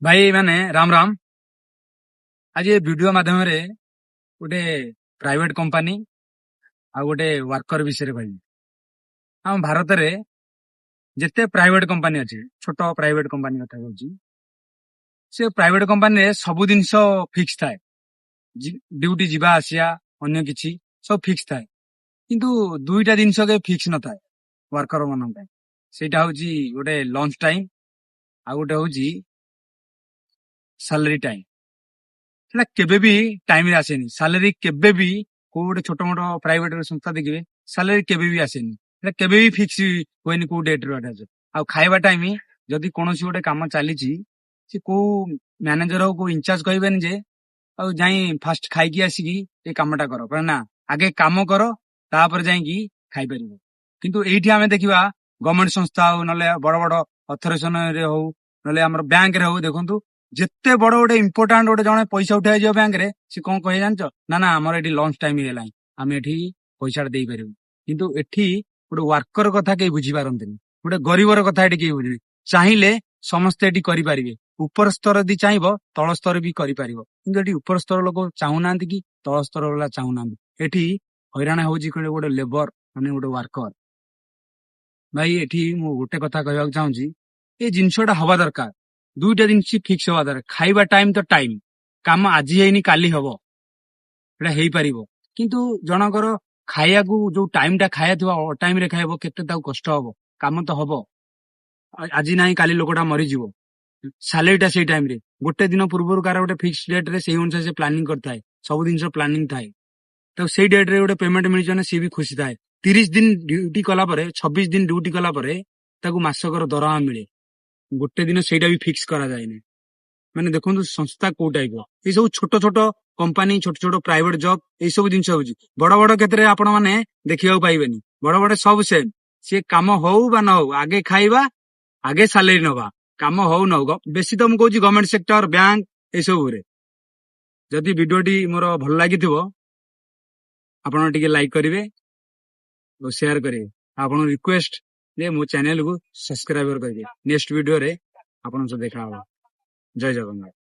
ଭାଇ ମାନେ, ରାମ ରାମ। ଆଜି ଏ ଭିଡିଓ ମାଧ୍ୟମରେ ଗୋଟେ ପ୍ରାଇଭେଟ କମ୍ପାନୀ ଆଉ ଗୋଟେ ୱାର୍କର ବିଷୟରେ କହିବି। ଆମ ଭାରତରେ ଯେତେ ପ୍ରାଇଭେଟ କମ୍ପାନୀ ଅଛି, ଛୋଟ ପ୍ରାଇଭେଟ କମ୍ପାନୀ କଥା କହୁଛି, ସେ ପ୍ରାଇଭେଟ କମ୍ପାନୀରେ ସବୁ ଜିନିଷ ଫିକ୍ସ ଥାଏ। ଡ୍ୟୁଟି ଯିବା ଆସିବା, ଅନ୍ୟ କିଛି ସବୁ ଫିକ୍ସ ଥାଏ। କିନ୍ତୁ ଦୁଇଟା ଜିନିଷ କେବେ ଫିକ୍ସ ନଥାଏ ୱାର୍କର ମାନଙ୍କ ପାଇଁ। ସେଇଟା ହଉଛି ଗୋଟେ ଲଞ୍ଚ ଟାଇମ ଆଉ ଗୋଟେ ହଉଛି ସାଲାରୀ ଟାଇମ। ସେଟା କେବେ ବି ଟାଇମରେ ଆସେନି। ସାଲାରୀ କେବେ ବି, କୋଉ ଗୋଟେ ଛୋଟ ମୋଟ ପ୍ରାଇଭେଟ ସଂସ୍ଥା ଦେଖିବେ, ସାଲାରୀ କେବେ ବି ଆସେନି। ସେଟା କେବେ ବି ଫିକ୍ସ ହୁଏନି କୋଉ ଡେଟ୍ ରୁ। ଆଉ ଖାଇବା ଟାଇମ, ଯଦି କୌଣସି ଗୋଟେ କାମ ଚାଲିଛି, ସେ କୋଉ ମ୍ୟାନେଜର ହଉ, କୋଉ ଇନଚାର୍ଜ କହିବେନି ଯେ ଆଉ ଯାଇ ଫାଷ୍ଟ ଖାଇକି ଆସିକି ଏ କାମଟା କର। କହିବେ, ନା, ଆଗେ କାମ କର, ତାପରେ ଯାଇକି ଖାଇପାରିବ। କିନ୍ତୁ ଏଇଠି ଆମେ ଦେଖିବା, ଗଭର୍ଣ୍ଣମେଣ୍ଟ ସଂସ୍ଥା ହଉ, ନହେଲେ ବଡ ବଡ ଅଥରାଇଜେସନରେ ହଉ, ନହେଲେ ଆମର ବ୍ୟାଙ୍କରେ ହଉ, ଦେଖନ୍ତୁ, ଯେତେ ବଡ ଗୋଟେ ଇମ୍ପୋର୍ଟାଣ୍ଟ ଗୋଟେ ଜଣେ ପଇସା ଉଠେଇ ଯିବ ବ୍ୟାଙ୍କରେ, ସେ କଣ କହେ ଜାଣିଛ? ନା ନା, ଆମର ଏଠି ଲଞ୍ଚ ଟାଇମ ହେଇଗଲାଣି, ଆମେ ଏଠି ପଇସାଟା ଦେଇପାରିବୁ। କିନ୍ତୁ ଏଠି ଗୋଟେ ୱାର୍କର କଥା କେହି ବୁଝିପାରନ୍ତିନି। ଗୋଟେ ଗରିବର କଥା ଏଠି କେହି ବୁଝିବେନି। ଚାହିଁଲେ ସମସ୍ତେ ଏଠି କରିପାରିବେ। ଉପର ସ୍ତର ଯଦି ଚାହିଁବ, ତଳ ସ୍ତର ବି କରିପାରିବ। କିନ୍ତୁ ଏଠି ଉପର ସ୍ତର ଲୋକ ଚାହୁଁନାହାନ୍ତି କି ତଳ ସ୍ତର ବାଲା ଚାହୁଁନାହାନ୍ତି। ଏଠି ହଇରାଣ ହଉଛି ଗୋଟେ ଲେବର, ମାନେ ଗୋଟେ ୱାର୍କର। ଭାଇ, ଏଠି ମୁଁ ଗୋଟେ କଥା କହିବାକୁ ଚାହୁଁଛି, ଏ ଜିନିଷଟା ହବା ଦରକାର। ଦୁଇଟା ଜିନିଷ ଫିକ୍ସ ହବା ଦରକାର। ଖାଇବା ଟାଇମ ତ ଟାଇମ, କାମ ଆଜି ହେଇନି କାଲି ହବ, ସେଟା ହେଇପାରିବ। କିନ୍ତୁ ଜଣଙ୍କର ଖାଇବାକୁ ଯୋଉ ଟାଇମ ଟା ଖାଇବା ଥିବ, ଟାଇମ ରେ ଖାଇବ, କେତେ ତାକୁ କଷ୍ଟ ହବ। କାମ ତ ହବ, ଆଜି ନାହିଁ କାଲି ଲୋକଟା ମରିଯିବ। ସାଲେରୀଟା ସେଇ ଟାଇମରେ ଗୋଟେ ଦିନ ପୂର୍ବରୁ କାହାର ଗୋଟେ ଫିକ୍ସ ଡେଟ୍ ରେ, ସେଇ ଅନୁସାରେ ସେ ପ୍ଲାନିଂ କରିଥାଏ। ସବୁ ଜିନିଷ ପ୍ଲାନିଂ ଥାଏ। ତାକୁ ସେଇ ଡେଟ୍ ରେ ଗୋଟେ ପେମେଣ୍ଟ ମିଳିଛି ମାନେ ସିଏ ବି ଖୁସି ଥାଏ। 30 ଦିନ ଡ୍ୟୁଟି କଲା ପରେ, 26 ଦିନ ଡ୍ୟୁଟି କଲା ପରେ ତାକୁ ମାସକର ଦରମା ମିଳେ। ଗୋଟେ ଦିନ ସେଇଟା ବି ଫିକ୍ସ କରାଯାଏନି। ମାନେ ଦେଖନ୍ତୁ, ସଂସ୍ଥା କୋଉ ଟାଇପ ର। ଏଇ ସବୁ ଛୋଟ ଛୋଟ କମ୍ପାନୀ, ଛୋଟ ଛୋଟ ପ୍ରାଇଭେଟ ଜବ୍, ଏଇ ସବୁ ଜିନିଷ ହଉଛି। ବଡ ବଡ କ୍ଷେତ୍ରରେ ଆପଣ ମାନେ ଦେଖିବାକୁ ପାଇବେନି। ବଡ ବଡ ସବୁ ସେମ୍। ସିଏ କାମ ହଉ ବା ନ ହଉ, ଆଗେ ଖାଇବା, ଆଗେ ସାଲେରୀ ନବା, କାମ ହଉ ନ ହଉ। ବେଶୀ ତ ମୁଁ କହୁଛି ଗଭର୍ଣ୍ଣମେଣ୍ଟ ସେକ୍ଟର, ବ୍ୟାଙ୍କ, ଏସବୁରେ। ଯଦି ଭିଡିଓଟି ମୋର ଭଲ ଲାଗିଥିବ, ଆପଣ ଟିକେ ଲାଇକ୍ କରିବେ ଓ ସେୟାର କରିବେ। ଆପଣଙ୍କୁ ରିକ୍ୱେଷ୍ଟ ଯେ ମୋ ଚ୍ୟାନେଲକୁ ସବସ୍କ୍ରାଇବର କରିବେ। ନେକ୍ସଟ ଭିଡିଓରେ ଆପଣଙ୍କ ସହ ଦେଖା ହବ। ଜୟ ଜଗନ୍ନାଥ।